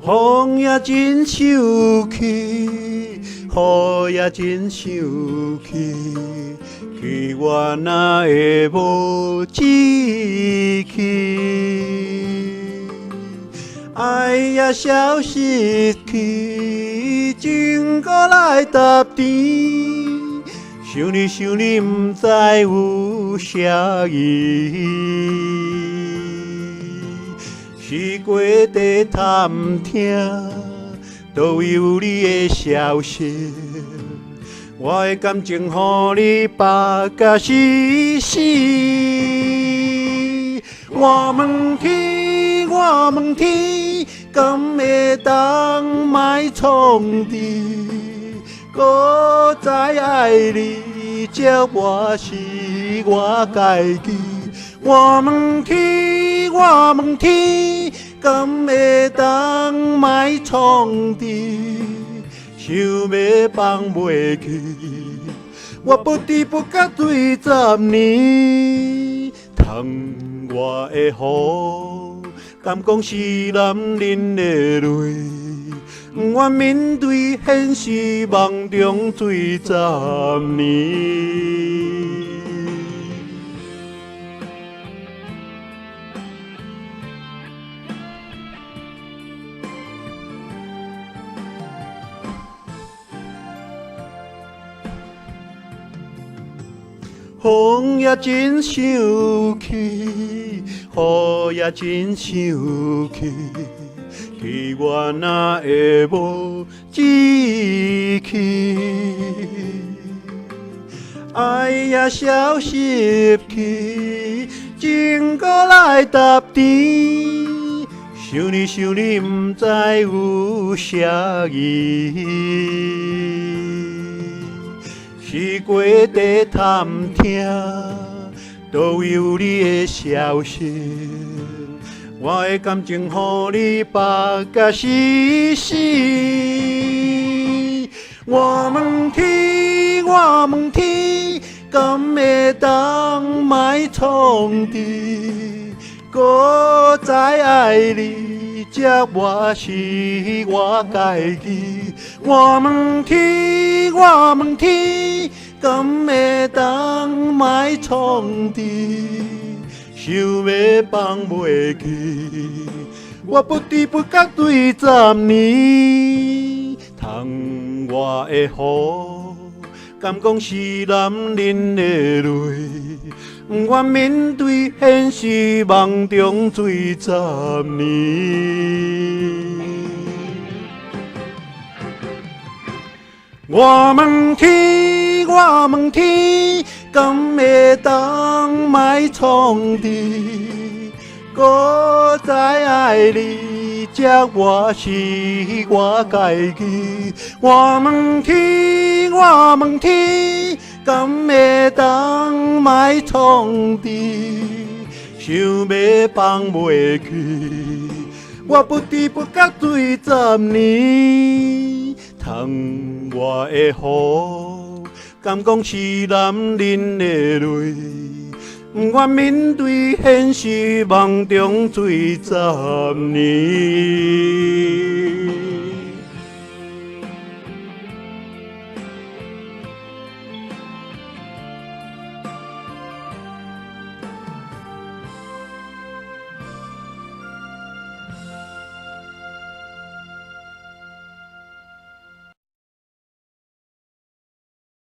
風也真受氣，雨也真受氣，氣我哪會無志氣？愛也消失去，情閣來沓甜。想你想你，毋知有啥意義。是過佇探聽，佗位有你的消息？我的感情予你縛甲死死。我問天，我問天，敢會當莫創治？閣再愛你，這我是我家己。我問天，我問天，敢會當莫創治？想欲放袂去，我不知不覺醉十年。窗外的雨，敢講是男人的淚？毋願面對現實，夢中醉十年。風也真受氣，雨也真受氣，氣我哪會無志氣？愛也消失去，情閣來沓甜。想你想你，毋知有啥意義。是過佇探聽，佗位有你的消息？我的感情予你縛甲死死。我問天，我問天，敢會當莫創治？閣再愛你，這我是我家己。我問天，我問天，敢會當莫創治？想欲放袂去，我不知不覺醉十年。窗外的雨，敢講是男人的淚？毋願面對現實，夢中醉十年。我問天，我問天，敢會當莫創治？閣再愛你，這我是我家己。我問天，我問天，敢會當莫創治？想欲放袂去，我不知不覺醉十年。窗外的雨，敢講是男人的淚？毋願面對現實，夢中醉十年。